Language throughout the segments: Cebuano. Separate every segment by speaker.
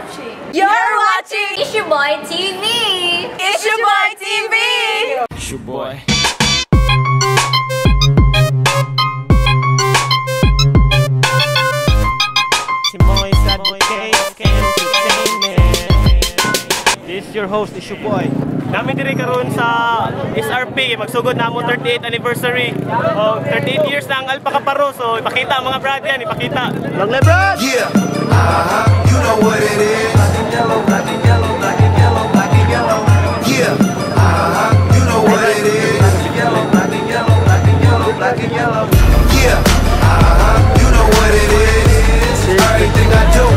Speaker 1: Watching.
Speaker 2: You're watching
Speaker 1: Issue Boy TV.
Speaker 2: Issue Boy TV.
Speaker 3: It's your boy.
Speaker 4: Si Moy Advocates Entertainment. This is your host, Issue Boy. Namin diri karon sa SRP, magsugod na mo 38th anniversary. O 38 years na ang Alpha Kaparo, so ipakita ang mga brad yan, ipakita.
Speaker 5: Long live, Brad!
Speaker 6: Yeah, uh-huh, you know what it is. Black and yellow, black and yellow, black and yellow, black and yellow. Yeah, uh-huh, you know what it is. Black and yellow, black and yellow, black and yellow, black and yellow. Yeah, uh-huh, you know what it is. Everything I do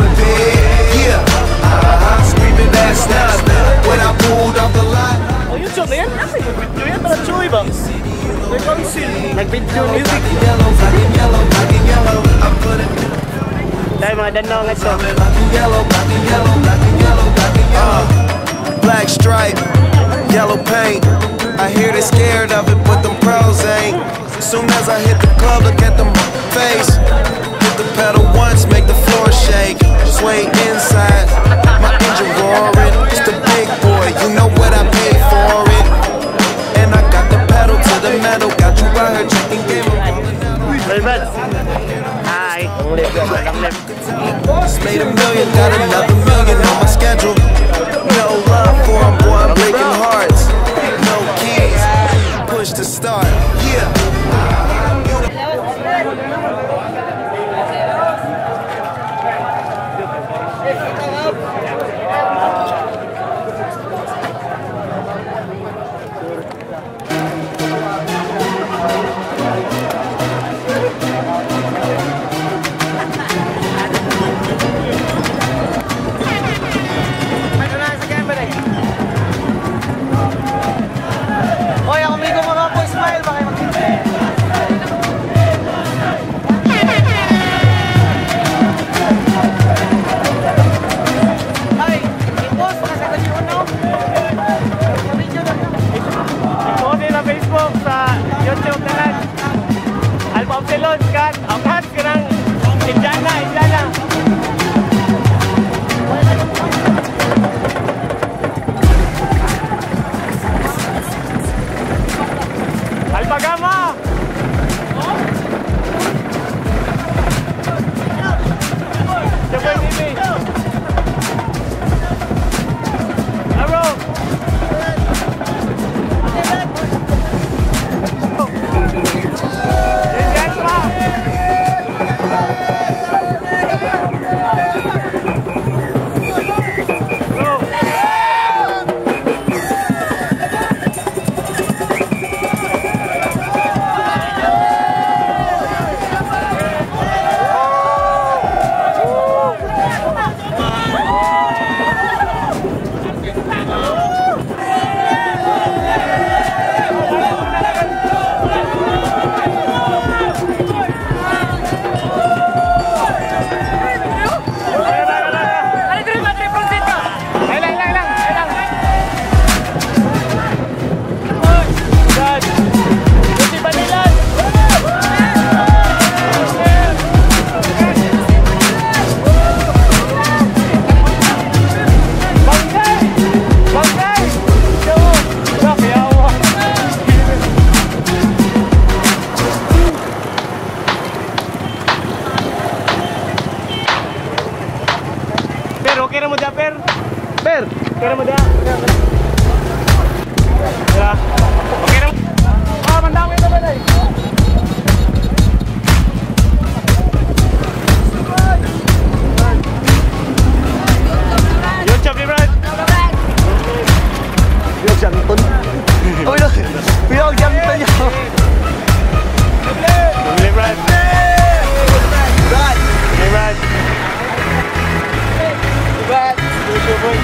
Speaker 6: it big. Yeah, uh-huh, screaming that's none. When I pulled off the lot.
Speaker 4: O YouTube na yan? Nag-video yan, para chuy ba? May council.
Speaker 5: Nag-video ni
Speaker 6: Black and yellow, black and yellow, black and yellow. I put it in
Speaker 4: Dahil mga danaw nga ito.
Speaker 6: black and yellow, black and yellow, black and yellow, black and yellow. Black stripe, yellow paint. I hear they scared of it, but them pros ain't. Soon as I hit the club, look at them face. Hit the pedal once, make the floor shake. Sway inside, my engine roaring. It's the big boy, you know what I paid for it. And I got the pedal to the metal. Got you out here checking game. I'm rolling out on
Speaker 4: Hey, Brad. Hi.
Speaker 5: Long live, long live.
Speaker 6: Just made a million, got another million on my schedule. No love for 'em, boy, I'm breaking hearts. No keys, push to start. Yeah.
Speaker 5: Ano na sa camera eh? Hoy, ako may mga po, smile ba kayo mag- Ay, i-post ka sa kanyo, no? Sa video na.
Speaker 4: I-post nila sa Facebook, sa YouTube na lang. Alpha Upsilon, Kat. Ang Kat, kanang Indiana, Indiana. Alpha Gamma! Japan TV! Bro! Indiana! Bro! Ay lang, lang, lang, ay lang. God. Gusti Banilan. Bangkay! Bangkay! Yo! Kayawa. Per, okay na mo da, Per? Per, okay na mo da? Wala. Okay na mo? Ah, mandami na ba na eh? YouTube ni Brad!
Speaker 5: Bilog Janton. Uy, bilog, bilog Janton yun.
Speaker 4: Bumili, Brad!
Speaker 5: Brad!
Speaker 4: Bumili, Brad!
Speaker 5: Brad!
Speaker 4: Boy, boy.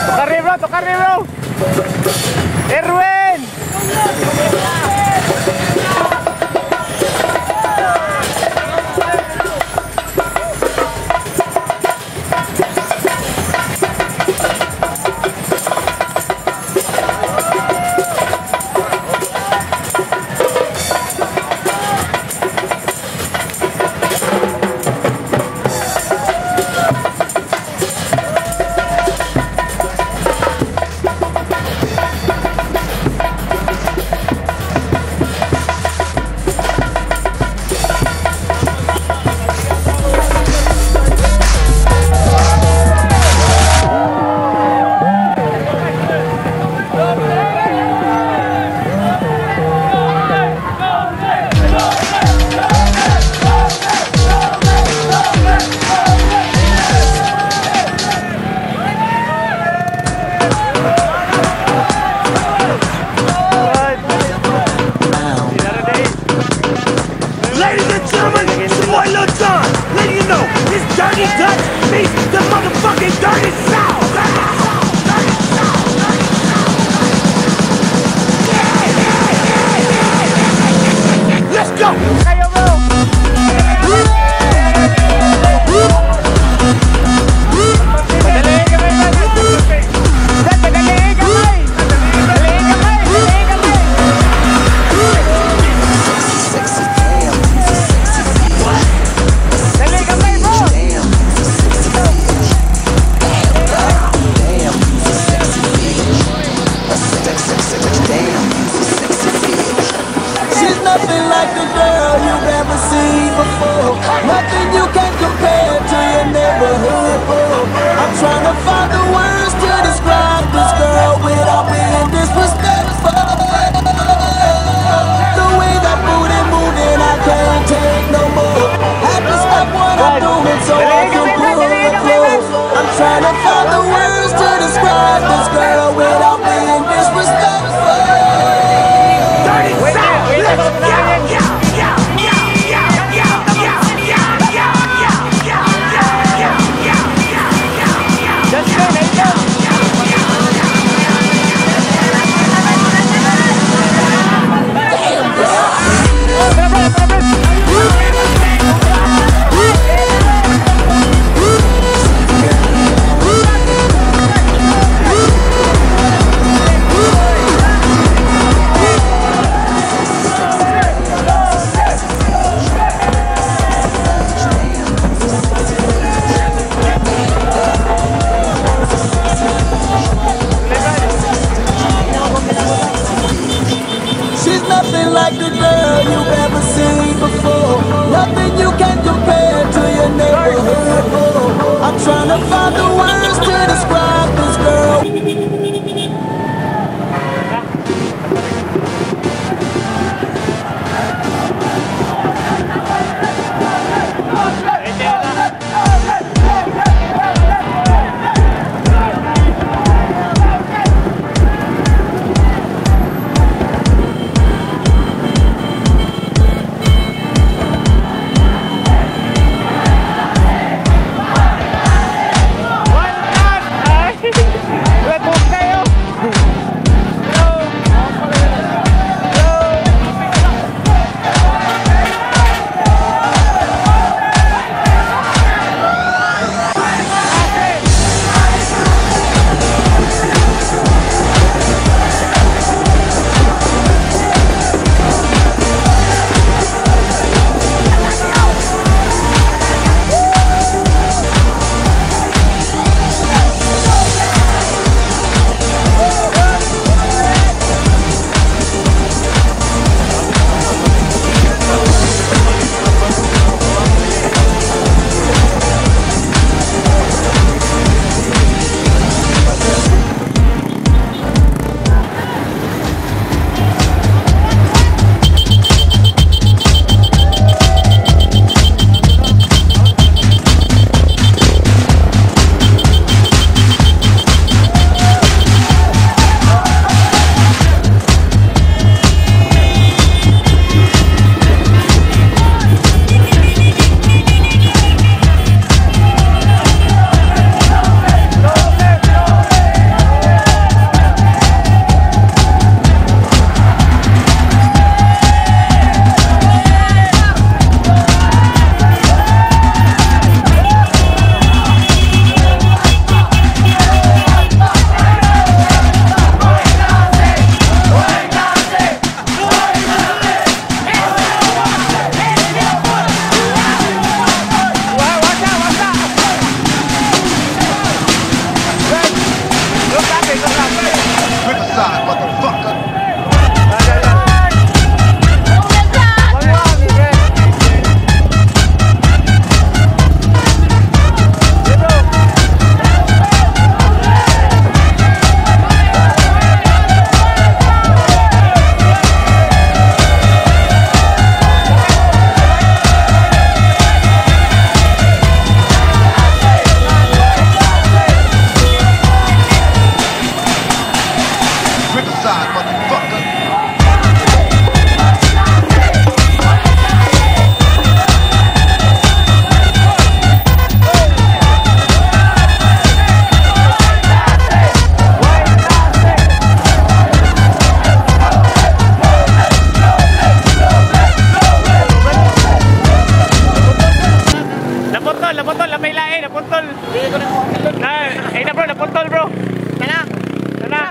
Speaker 4: Tukari bro, tukari bro. Erwin!
Speaker 1: Ladies and gentlemen, it's your boy Lil Jon, letting you know this Dirty Dutch meets the motherfucking Dirty South. Dirty South, Dirty South. Yeah. Let's go.
Speaker 5: Kayo bro! Madali kamay man! Madali kamay! Madali kamay! Madali kamay!
Speaker 6: Sexy damn, sexy bitch.
Speaker 5: Dali kamay bro!
Speaker 6: Damn, sexy bitch. Damn, sexy bitch. A sexy, sexy, damn, sexy bitch.
Speaker 7: She's nothing like the girl you've ever seen before. Nothing you can compare to your neighborhood boy. I'm trying to find the words to describe this girl without being disrespectful. The way that booty moving, I can't take no more. Had to stop what I'm doing so I can pull her close. I'm trying to find the words to describe this girl without being disrespectful.
Speaker 1: Dirty
Speaker 5: Wait,
Speaker 1: South.
Speaker 5: wait,
Speaker 1: Let's
Speaker 5: wait,
Speaker 1: go.
Speaker 5: wait.
Speaker 1: Yeah.
Speaker 5: Justin, ayun!
Speaker 8: Riverside, motherfucker.
Speaker 4: Naputol, naputol, lapay lain, naputol. Na, ay na bro, naputol bro. Tana. Tana.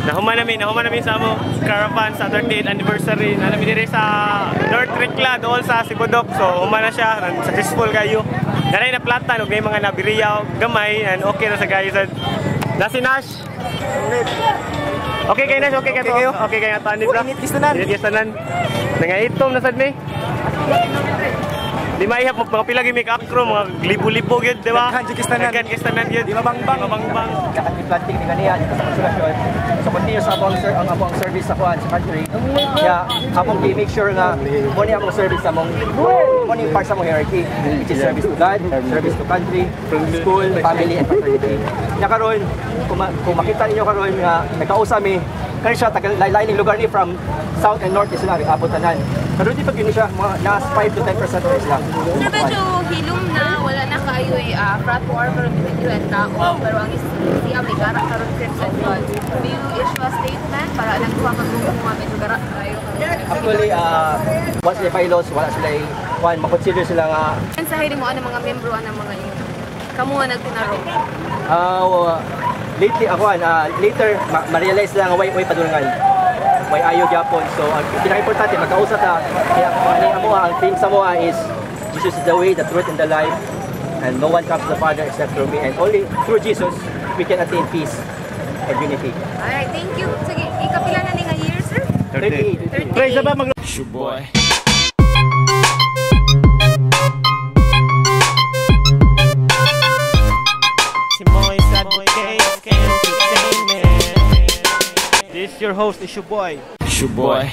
Speaker 4: Nahuman namin sa amo caravan sa 38th anniversary. Na namin diri sa North Ricla, dool sa Sibudok. So human na siya, successful kayo. Nanay na platan ug may mga nabiriyaw gamay and okay na sa guys. Na si Nash. Okay kay Nash, okay kay to. Okay kay ato ani bra.
Speaker 5: Init tanan.
Speaker 4: Init tanan. Nangaitom na sad mi. Di maihap mga pila gyud make akro, mga libo-libo gyud, di ba?
Speaker 5: Daghan jud kistanan.
Speaker 4: Daghan kistanan gyud.
Speaker 5: Di mabangbang.
Speaker 4: Di mabangbang.
Speaker 9: Naka-planting ni kaniya dito sa Konsolasyon. So continuous among sir ang among service sa kuan sa country. Kaya among gi-make sure nga mo ni among service sa among mo ni part sa among hierarchy, which is service to God, service to country, school, family and fraternity. Nya karon kung makita ninyo karon nga nagkausap mi kani siya tagal lain lugar ni from south and north is sila abot tanan. Karon di pag yun siya mga nas 5 to 10% na sila.
Speaker 2: Sir, medyo hilom na, wala na kayo eh, frat war karon medyo ang tao, pero ang siya may gara karon Crimson Blood. Do you issue a statement para alam ko ang grupo nga medyo gara kayo?
Speaker 9: Actually, once sila bylaws, wala sila kuan, makonsider sila nga
Speaker 2: Mensahe mo ano mga membro ano mga inyo? Kamu nga nagtinarong.
Speaker 9: Lately ako later ma-realize lang nga way padulngan. Way ayo gyapon. So ang pinaka-importante magkausap ta. Kaya ani amo ang theme sa moa is Jesus is the way, the truth and the life. And no one comes to the Father except through me. And only through Jesus we can attain peace and unity.
Speaker 2: Alright, thank you. Sige, ikapila na ni nga year, sir?
Speaker 9: 38.
Speaker 4: Praise ba mag
Speaker 3: It's your boy.
Speaker 4: Si Moy sa Entertainment. This is your host, is your boy.
Speaker 3: It's your boy.